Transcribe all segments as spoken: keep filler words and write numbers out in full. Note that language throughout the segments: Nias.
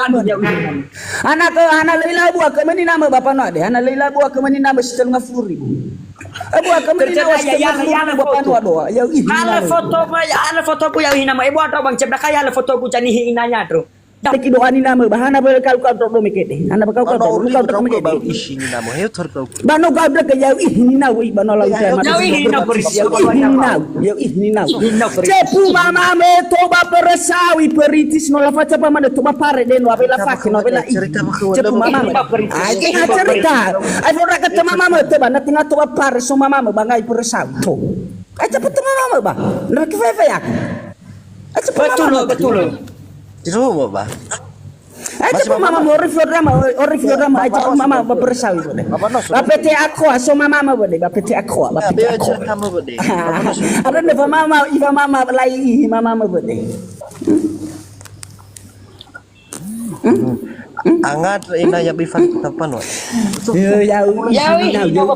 Anu ya'u ihi nama. Hana ke, hana lö ilabua ke meni nama Bapak Noa de. Hana lö ilabua ke meni nama si tellu ngafulu ribu. Ebua ke meni nama si tellu ngafulu ribu Bapak Noa doa. Ya'u ihi nama. Hala fotoku, hala fotoku ya'u ihi nama. Ebua tau bang cebda kaya hala fotoku canihi inanya tro. Daki doa ni nama, bahana ba kau kau tro mekede. Hana ba kau kau tro mekede. Ihi ni nama. He tor kau. Ba no gabra ke ya'u ihi ni nau, ba no lau tema. Ya'u ihi ni nau, perisi. Ya'u ihi ni nau, ya'u ihi ni nau. Cepu mama me toba peresawi perintis no lafa cepa mana toba pare de no abela fake no abela ihi. Cepu mama me. Ai ke ha cerita. Ai fora ke tema mama me toba na tenga toba pare so mama me bangai peresawi to. Ai cepu tema mama me ba. Na ke fe fe ya. Ai cepu mama me. Betul, betul. Di rumah, Bah. Aja mama mo ori fiodra ma, ori fiodra ma, aja mama ba peresawi bode. Ba pete akoa so mama ma bode, ba pete akoa, ba pete akoa. Ada ne ba mama, iba mama lai ihi mama ma bode. Angat ina ya bifan tapan wa. Ya'u ihi ni nau, ya'u ihi ni nau.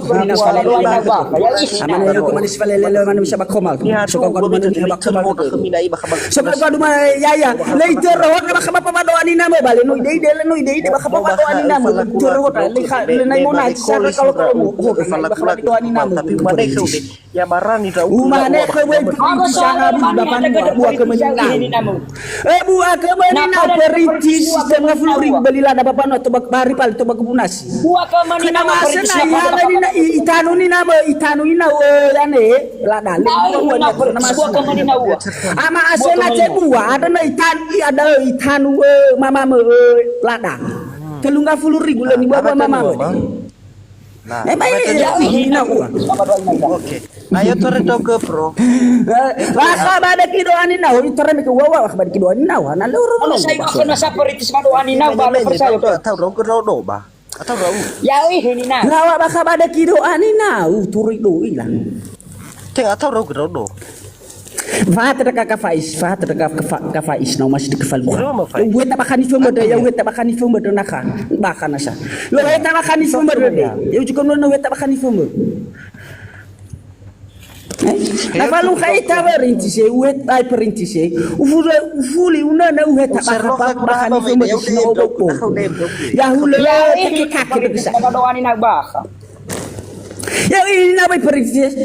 Amana ya'u kemani sifale lele manu bisa bakomal. So kau kau manu ni bakomal. So kau kau duma ya ya. Lei tero hot ba kaba papa doa ni nama bale no ide ide le no ide ide ba kaba papa doa ni nama. Tero hot le kha le nai mona sisa kalau kalau mo hot ba kaba doa ni nama. Tapi mana kau deh? Ya barani ta. Umane ke wei perintis sana bua ke menina. Eh bua ke menina perintis setengah puluh ribu beli lada bapak no toba bari pal toba kebunas. Bua ke menina. Kena masena ya leni na itanu ni nama itanu ni na ya ne lada. Bua ke menina ua. Ama asena ce bua ada na itanu ada itanu mama me lada. Telungga puluh ribu leni bua bua mama me. Nah, emang iya hina ua. Oke. Ayo tore toke, Bro. Wah, ba ada kido ani nau, tore meke wawa, wah, ba ada kido ani nau, na loro. Kalau saya akan nasa perintis madu ani nau, ba percaya. Atau rau ke rodo, ba. Atau rau. Ya, ih, ini nah. Ngawa ba ada kido ani nau, turi do ilang. Teng atau rau ke rodo. Fahata daka ka Faiz, fahata daka ka Faiz, na umasi daka falbua. Uwe ta bakani fumada, ya uwe ta bakani fumada naka, bakana sa. Lo uwe ta bakani fumada de. Ya uji kono na uwe ta bakani fumada. Na falu kai ta perintis e, uwe ta perintis e. Ufuli, ufuli una na uwe ta bakani fumada. Ya hula ya kake kake bisa. Doa ni na baka. Ya ina bai perintis.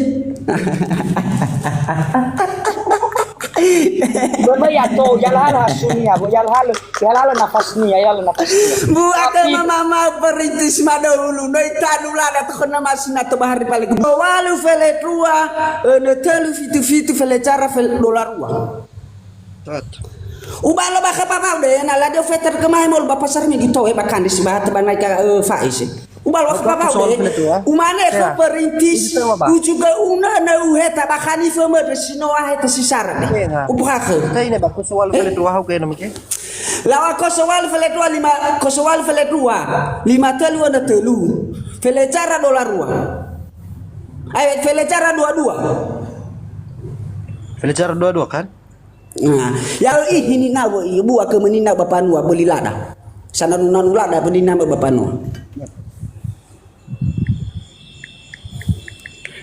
Baba ya to, ya la hala sunia, bo ya la hala, ya la hala nafasnia, ya la nafasnia. Bu ada mama perintis madahulu, noi tanu lada to kena masina to bahari paling. Walu fele dua, eh, ne telu fitu fitu fele cara fele dolar dua. Ubalo bakha papa ude na lade feter kemahe mol ba pasar minggu toe bakande si bahat ba naika Faiz. Ubalo bakha papa ude. Umane kho perintis ujuga una na uheta bakani fama de sino aheta sisara de. Ubuhahe. Kaine ba koso walu fele dua hau kaine mike. Lawa koso walu fele dua lima koso walu fele dua lima telu ana telu. Fele cara dolar dua. Ayo fele cara dua dua. Fele cara dua dua kan? Nah, ya ih ini nawa i bua ke menina bapanua beli lada. Sana nuna lada beli nama bapanua.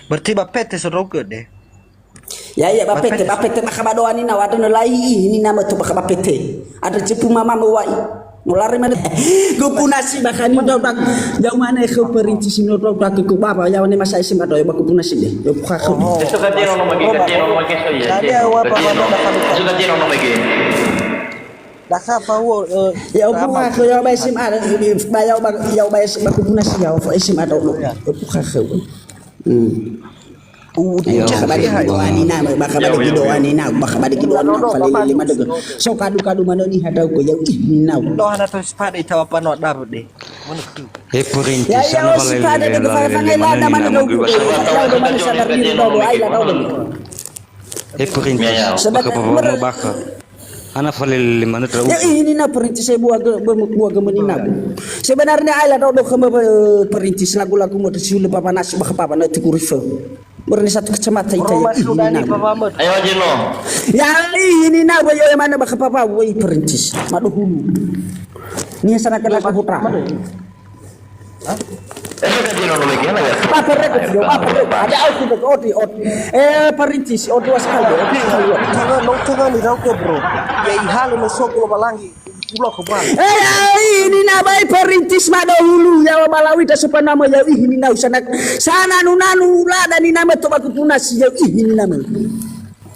Berarti ba pete sodroge de. Ya ya ba pete ba pete ba kaba doa ni nawa ada lai ini nama tu ba kaba pete. Ada cepu mama mewai. Nolare mana? Gupuna si bakani udah udah jauh mana ke perintis ini udah udah ke baba ya mana masa S M A doa ya gupuna si deh. Yo kha. Itu kan dia nomor lagi kan dia nomor lagi saya. Tadi awal apa mana dah kalu. Itu kan dia nomor lagi. Dah kha apa wo. Ya udah kha ya ba S M A dah ba ya ba ya ba S M A gupuna si ya S M A doa. Yo kha kha. Hmm. Yo, bakha ba deki doa ni na, bakha ba deki doa ni na, bakha ba deki doa ni na, falele lima dege. So kadu-kadu mano ni hadau ko yau ih ni na. Doa na to sipade ita apa no daru de. Mana tu? Eh, perintis. Ya, ya, sipade dege falele lima na mana dau. Ai la dau. Eh, perintis. Bakha papa no bakha. Ana falele mana dau. Ya, ini na perintis saya buah ge buah gemenina. Sebenarnya ai la dau dau kema perintis lagu-lagu mo siule papa nasi bakha papa na tukurife. Murni satu kacamata ita ya. Ayo aja no. Ya ini na boyo mana bakha papa woi perintis. Madu hulu. Ni sana kena ke putra. Apa rego, apa rego. Ada aku ke odi odi. Eh perintis odi was kali. Odi kali. Jangan lo jangan di rauke bro. Ya ihalo no soko lo balangi. Ulo ke bang. Eh, ya'o ihi nina'ö ba perintis madahulu, ya'o ba lawi ta sopa nama ya'o ihi nina'ö sana, sananu-nanu lada nina'ö toba kutunasi ya'o ihi nina'ö.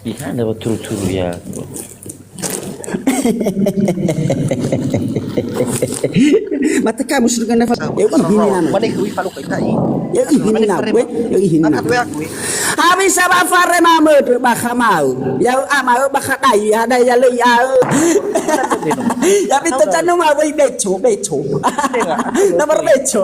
Ih, ada ba turu-turu ya. Mate kamu sudah kena fa-, ya'o ihi nina'ö. Mana kui falu kai tai. Ya'o ihi nina'ö, ya'o ihi nina'ö. Angkat aku. Hawisa ba fare mamödrö ba khamau. Ya'o ama'ö ba khadai, ada ya lei ya'ö. Ya bito canu ma wei beco, beco. Nomor beco.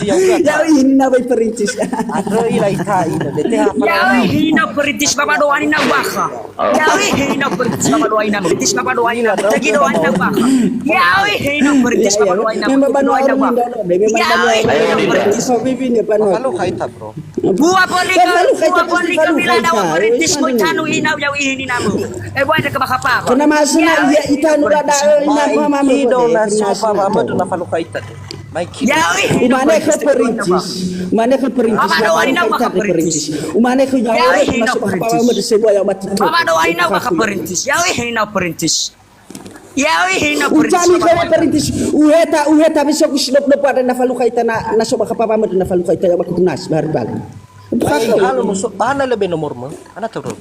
Ya'o ihi nina'ö ba perintis. Andrö ila ita ina, dete apa? Ya'o ihi nina'ö perintis ba ba doa nina'ö bakha. Ya'o ihi nina'ö perintis ba ba doa nina'ö. Perintis ba ba doa nina'ö. Tagi doa nina'ö bakha. Ya'o ihi nina'ö perintis ba ba doa nina'ö. Memang ba doa nina'ö bakha. Ya'o ihi nina'ö perintis. Falu kaita, bro. Bua boli ke, bua boli ke mila dawa perintis mo tanu ina'ö ya'o ihi nina'ö. Eh, bua ke bakha apa? Kena masena ya ita nu dada ina mama. Ido na sofa mama tu na falu kaita. Ya'o ihi nina'ö perintis. Umane khö perintis. Umane khö perintis. Mama doa nina'ö bakha perintis. Umane khö ya'o ihi nina'ö perintis. Mama doa nina'ö bakha perintis. Ya'o ihi nina'ö perintis. Ya'o ihi nina'ö perintis. Ucani khö perintis. Uheta, uheta bisoku si dop-dop ada na falu kaita na, na soba kapapa mede na falu kaita ya waktu tunas bahari bali. Bahana lebe nomor mo. Ana terus.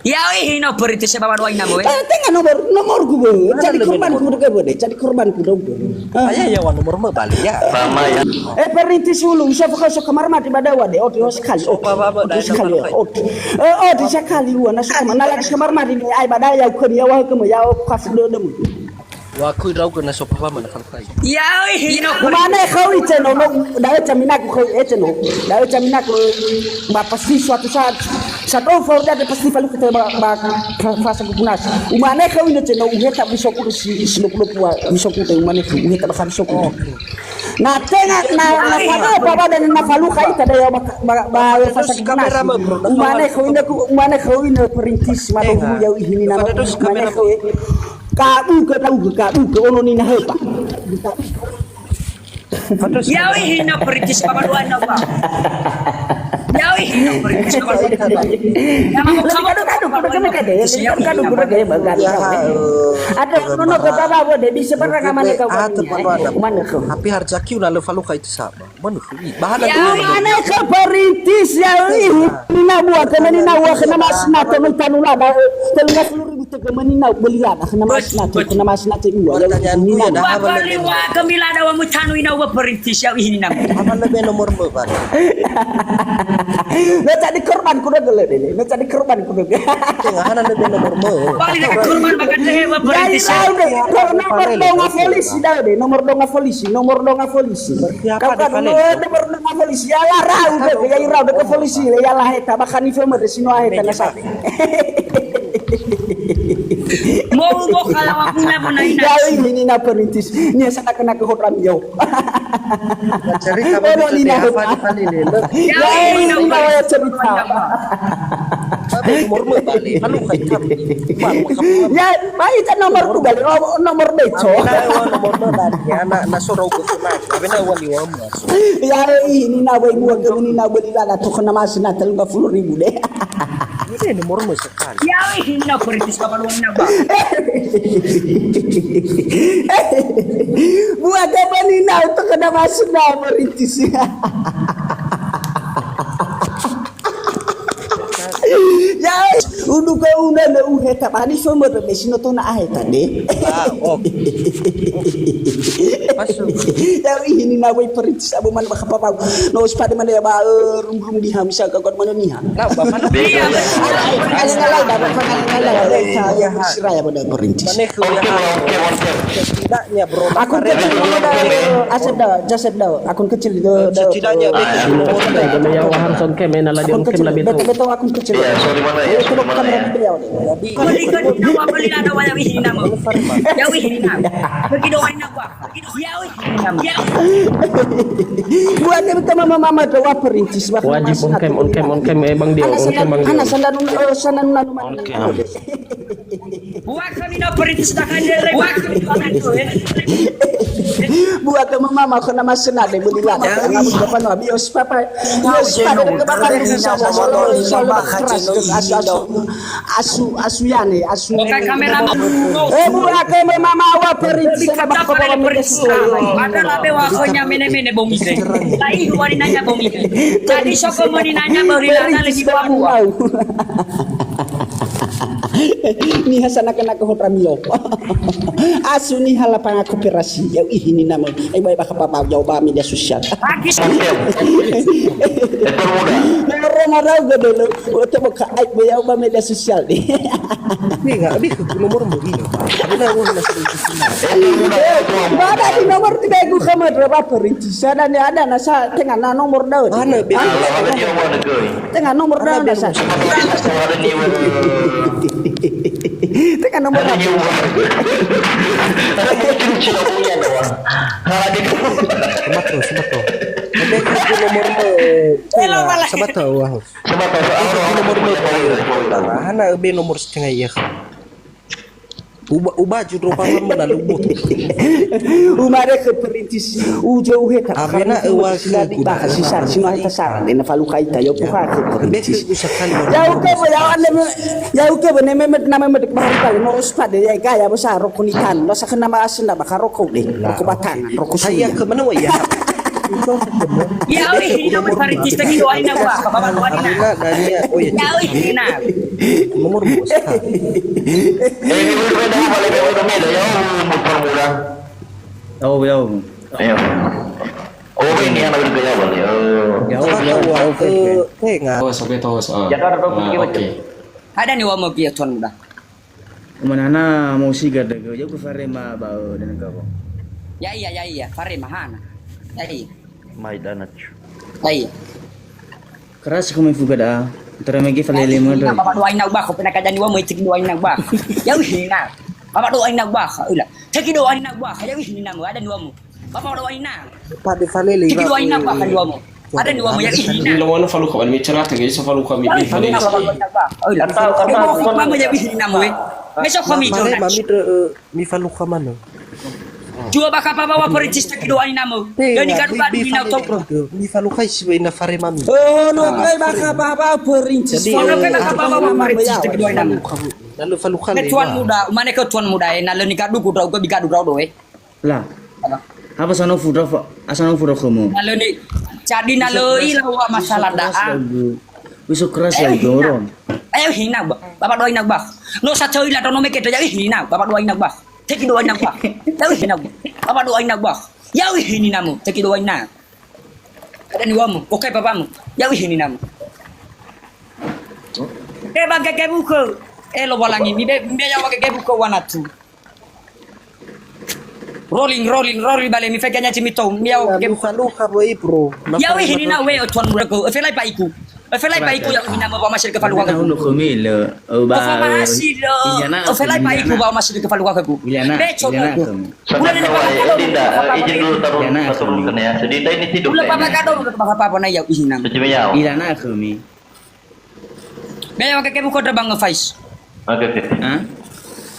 Ya'o ihi nina'ö perintis ba ba doa nina'ö. Eh, tenga nomor, nomorku, bro. Jadi korbanku dege, bro. Jadi korbanku dong, bro. Ayah ya wa nomor mo bali ya. Eh, perintis hulu, bisa fakau so kamar mandi ba dawa de. Oh, sekali. Oh, sekali. Oh, eh, oh, di sekali wa na so kamar, na lagi kamar mandi ni ai ba dawa ya, ukhöu ya wa ke mo ya, oh, kas de de. Wa kui rau ke na so papa mana kalau kai. Ya'o ihi nina'ö. Umane khöu ite no, no, da'ö caminaku khöu ite no. Da'ö caminaku ba pasti suatu saat. Satu for dia pasti falu kita ba, ba, ba, fasa kunas. Umane khöu ite no, uheta bisoku si, si dop-dop wa bisoku te umane khöu, uheta ba bisoku. Na tenga na, na falu apa ba dan na falu kaita da ya ba, ba, ba fasa kunas. Umane khöu ite ku, umane khöu ite perintis ma do ya'o ihi nina'ö. Umane khöu. Kabu ke, kabu ke, kabu ke, ono nina'ö, Pak. Ya'o ihi nina'ö perintis ba ba doa nina'ö bakha. Ya'o ihi nina'ö perintis ba ba doa nina'ö bakha. Ya, mama, kamu kadu, kadu, kadu, kadu, kadu, kadu, kadu, kadu, kadu. Ada nono ke baba, wo, de bisa barang amane kau. Mana kau? Tapi harja kiu na lö falu kaita sama. Mana kau? Bahana. Ya'o ihi nina'ö perintis ya'o ihi nina'ö bua, kena nina'ö bua, kena masna, kena tanu lada, eh, telu belas ribu tege menina'ö beli lada, kena masna, kena masna te dua, ya'o ihi nina'ö. Bua beli wa, kemi lada wa mutanu ina'ö perintis ya'o ihi nina'ö. Apa lebe nomor mo, Pak? Lo jadi korban kuda gele deh, lo jadi korban kuda gele. Tenga hana lebe nomor mo. Bali lagi korban bakat deh, wa perintis. Nomor donga polisi dah deh, nomor donga polisi, nomor donga polisi. Kau kan nomor donga polisi, ya lah rau deh, ya irau deh ke polisi, ya lah heta, bahkan itu mah sino heta nasa. Mau bokala wa pula mo naina. Ya ini nina'ö perintis. Nia sana kena ke horam yo. Cerita apa ni, Pak? Ya ini nina'ö cerita. Nomor mo balik. Halo, Kak. Ya, baik kan nomor ku balik. Oh, nomor beco. Nomor mo balik. Ya, na, na sorau ku na. Tapi na wali wa mo. Ya ini nina'ö beli lada to kena masna telu puluh ribu deh. Ini nomor mo. Ya'o ihi nina'ö perintis ba ba doa nina'ö bakha. Buat apa nina'ö untuk kena masuk na perintis. Ya, udu ke unda le uheta bani so mo be sino tona aheta deh. Ah, oh. Masuk. Ya'o ihi nina'ö perintis abo mana bakha papa. No, sipade mana ya ba, eh, rum-rum di hamsa ka mana niha. Nah, Bapak. Iya, betul. Ada, ada lain, ada lain, ada lain. Iya, ha. Siraya pada perintis. Mana ku ya? Oke, oke, oke. Setidaknya, bro. Aku kecil dulu dah. Asep dah, Jasep dah. Aku kecil dulu. Setidaknya, betul. Betul, ya, wahar songke, main ala di ongkem lebih tahu. Betul, betul, aku kecil. Iya, sorry, mana ya? Itu kamera beliau. Jadi, beli kan, nama beli ada wayang ini nama. Ya, wih, ini nama. Pergi doain aku. Buat dia betul mama-mama doa perintis. Wajib on cam, on cam, on cam, eh, Bang Dio, on cam, Bang Dio. Anak sandal, eh, sandal, sandal, sandal. On cam. Buat kami na perintah sedangkan dia lagi. Buat kami na perintah. Buat kami mama kena masa nak dia beli lah. Jangan buat apa nak bios papa. Bios papa ke bapak bisa solo solo keras ke asu asu asu asu yani asu. Bukan kamera mau. Eh, buat kami mama awak perintah sedangkan bapak perintah. Ada lah bewa konya mene-mene bongi. Lai dua ni nanya bongi. Tadi soko mau ni nanya baru lagi dua buah. Niha sanaka-naka hotra mio. Asu niha lapangan koperasi. Ya'o ihi ni nama. Ai bai bakha papa ya'o ba media sosial. Nomor marau ga dulu. Oto boka ai bai ya'o ba media sosial deh. Ni enggak, abi ke nomor mau iya. Abi na mau masuk di sini. Mana di nomor tiga iku kamar berapa perintis? Ada ni ada nasa tengah na nomor daun. Mana bi? Tenga nomor dua nasa. Tenga nomor dua. Sebatau, sebatau. Ada yang nomor, eh, sebatau, wah. Sebatau, nomor dua. Hana be nomor setengah ya. Uba, uba judro papa mena lubu. Umare ke perintis. Ujo uhe ta. Abena ewa ke bahas sisar sino ta sar. Dena falu kaita yo puha ke perintis. Ya'o ke bo ya'o ane me ya'o ke bo ne me nama me bahari ta no ros pade ya kaya bo sa roko nitan. No sa kena ma asena bakha roko deh. Roko batang, roko saya ke mana wa ya. Ya'o ihi ni nama perintis tagi doa ina wa. Baba doa ina. Abena dania, oh ya. Ya'o ihi na. Nomor bos. Eh, ini udah beda, balik ke udah beda, ya, umur permuda. Ya'o, ya'o. Ayo. Oh, ini yang lebih ke ya, balik. Oh. Ya'o, ya'o, ya'o. Tenga. Oh, sampai tahu, ah. Jakarta dua puluh tiga macam. Oke. Ada ni wa mau kia tuan muda. Umanana mau siga dege, ya'o ke farema ba, eh, dengan kau. Ya iya, ya iya, farema hana. Ya iya. Mai danacu. Ai. Keras ko mai fuga da. Terima kasih falele mada. Baba doa ina ba ko pernah kajan dua mai teki doa ina ba. Ya'o ihi na. Baba doa ina ba. Ula. Teki doa ina ba. Ya'o ihi na ada dua mu. Baba doa ina. Pade falele. Teki doa ina ba kan dua mu. Ada dua mu ya'o ihi na. Ini lawan falu kawan mi cerah tengah so falu kami. Ya'o ihi na baba doa ina ba. Ula. Atau atau mama ya'o ihi na mu. Meso kami mama, mami, eh, Mifalukha manö. Jua bakha papa wa perintis teki doa ni nama. Tenga, ya ni kadu kadu ni nau tau. Mifalukha isi wa ina fare mami. Oh, no kai bakha papa perintis. Jadi, oh, no kai bakha papa wa perintis teki doa ni nama. Lalu falukha. Ke tuan muda, umane ke tuan muda, eh, na lö ni kadu ku drau ke bi kadu drau do, eh. Lah. Apa sana fuda fa? Asana fuda khömö. Na lö ni, jadi na lö i la wa masalah da'a. Wis so keras lagi, dorong. Ayo hina ba. Bapa doa ina ba. No sa töi la dono meke to ya'o ihi ni na. Bapa doa ina ba. Teki doa ina ba. Ya'o ihi ni na ba. Bapa doa ina ba. Ya'o ihi ni namu. Teki doa ina. Ada ni wamu. Oke papamu. Ya'o ihi ni namu. Ke ba ke ke buku. Eh, lo balangi. Mi be, mi be ya wa ke ke buku wanatu. Rolling, rolling, rolling bale mi feganya cimi tong. Miau ke buka luka boy, bro. Ya'o ihi ni na we o tuan muda ko. Felai paiku. Felai paiku ya'o ihi ni nama ba masih ke faluha. Uno kami le. Ba masih lo. Felai paiku ba masih ke faluha ku. Be coba. Bulan ini Dinda, izin dulu taruh, taruh kena ya. Sedinda ini tidur. Bulan papa kado ke papa papa na ya'o ihi ni nama. Cumi ya'o. Ilana kami. Be ya ke ke buka drabang ngefais. Oke, oke. Hah?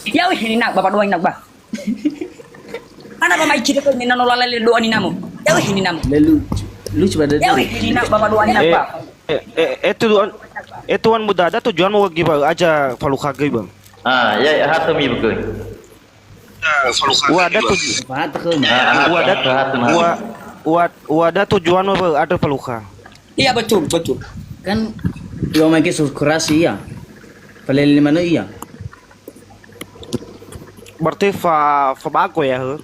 Ya'o ihi ni na bapa doa ina ba. Ana ba mai kita ke mina no lalale doa ni namu. Ya'o ihi ni namu. Lalu lucu pada. Ya'o ihi ni na bapa doa ina ba. Eh, eh, eh, tujuan, eh, tuan muda, ada tujuan mau gibah aja faluha gibah. Ah, ya, ya, hatu mi betul. Wa ada tuju-, wa, wa, wa ada tujuan wa ada faluha. Iya, betul, betul. Kan, yo make sus keras iya. Falele manö iya. Berarti fa, fa bago ya, he?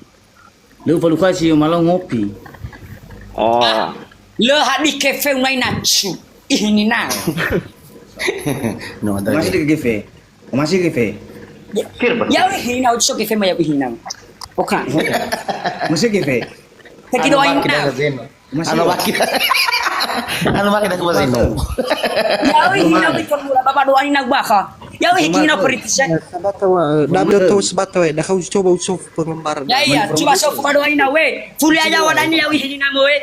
Lu faluha si malau ngopi. Oh. Ah, le hadi kefe unai nacu. Ihi ni na. No, ada. Masih di kefe. Masih ke fe? Ya'o ihi ni na, so ke fe ma ya'o ihi ni na. Oka. Masih ke fe? Teki doa ina. Masih. Anu makin. Anu makin aku masih no. Ya'o ihi ni na, bapa doa ina bakha. Ya'o ihi ni na perintis. Sabato, eh, da be to sabato, eh, da kau coba usuf pengembara. Ya iya, coba so bapa doa ina we. Fuli aja wadani ya'o ihi ni na we.